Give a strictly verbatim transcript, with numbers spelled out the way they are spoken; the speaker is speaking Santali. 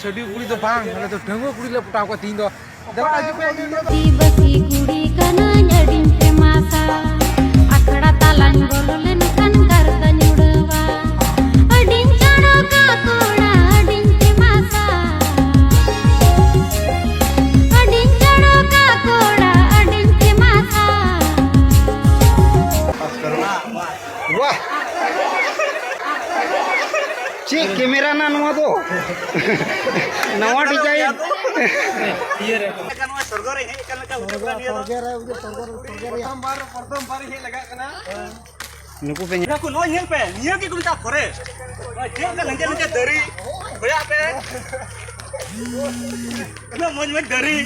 ᱪᱷᱟᱹᱰᱣᱤ ᱠᱩᱲᱤ ᱫᱚ ᱵᱟᱝ, ᱟᱞᱮ ᱫᱚ ᱰᱟᱺᱜᱩᱣᱟᱹ ᱠᱩᱲᱤ ᱞᱮ ᱯᱚᱴᱟᱣ ᱠᱚᱣᱟ ᱛᱤᱦᱤᱧ ᱫᱚ᱾ ᱫᱮᱞᱟ ᱦᱤᱡᱩᱜ ᱯᱮ, ᱤᱧ ᱫᱚ ᱵᱟᱹᱠᱤ ᱠᱩᱲᱤ ᱠᱟᱹᱱᱟᱹᱧ, ᱟᱹᱰᱤᱧ ᱯᱷᱮᱢᱟᱥᱟ᱾ ᱟᱠᱷᱲᱟ ᱛᱟᱞᱟᱧ ᱵᱚᱞᱚ ᱞᱮᱱᱠᱷᱟᱱ ᱜᱟᱨᱫᱟᱧ ᱩᱰᱟᱹᱣᱟ᱾ ᱟᱹᱰᱤᱧ ᱪᱚᱲᱚᱠᱟ ᱠᱚᱲᱟ, ᱟᱹᱰᱤᱧ ᱯᱷᱮᱢᱟᱥᱟ᱾ ᱟᱹᱰᱤᱧ ᱪᱚᱲᱚᱠᱟ ᱠᱚᱲᱟ, ᱟᱹᱰᱤᱧ ᱯᱷᱮᱢᱟᱥᱟ᱾ ᱵᱟᱦ! ᱪᱮᱫ ᱠᱮᱢᱮᱨᱟ ᱱᱟ ᱱᱚᱣᱟ ᱫᱚ? ᱱᱟᱣᱟ ᱰᱤᱡᱟᱭᱤᱱ᱾ ᱱᱚᱜᱼᱚᱭ ᱥᱚᱨᱜᱚ ᱨᱮ ᱦᱮᱡ ᱟᱠᱟᱱ ᱞᱮᱠᱟ ᱵᱩᱡᱷᱟᱹᱜ ᱠᱟᱱᱟ ᱱᱤᱭᱟᱹ ᱫᱚ᱾ ᱥᱚᱨᱜᱚ ᱨᱮ, ᱥᱚᱨᱜᱚ ᱨᱮ᱾ ᱯᱨᱚᱛᱷᱚᱢ ᱵᱟᱨ, ᱯᱨᱚᱛᱷᱚᱢ ᱵᱟᱨ ᱦᱮᱡ ᱞᱟᱜᱟᱜ ᱠᱟᱱᱟ᱾ ᱱᱩᱠᱩ ᱯᱮ ᱧᱮᱞ ᱠᱚ, ᱱᱚᱜᱼᱚᱭ ᱧᱮᱞ ᱯᱮ, ᱱᱤᱭᱟᱹ ᱜᱮᱠᱚ ᱢᱮᱛᱟᱜᱼᱟ ᱯᱷᱚᱨᱮᱥᱴ᱾ ᱱᱚᱜᱼᱚᱭ ᱪᱮᱫ ᱞᱮᱠᱟ ᱞᱮᱸᱡᱮᱨ ᱞᱮᱸᱡᱮᱨ ᱫᱟᱨᱮ, ᱠᱚᱭᱚᱜ ᱯᱮ᱾ ᱩᱱᱟᱹᱜ ᱢᱚᱡᱽ ᱢᱚᱡᱽ ᱫᱟᱨᱮ᱾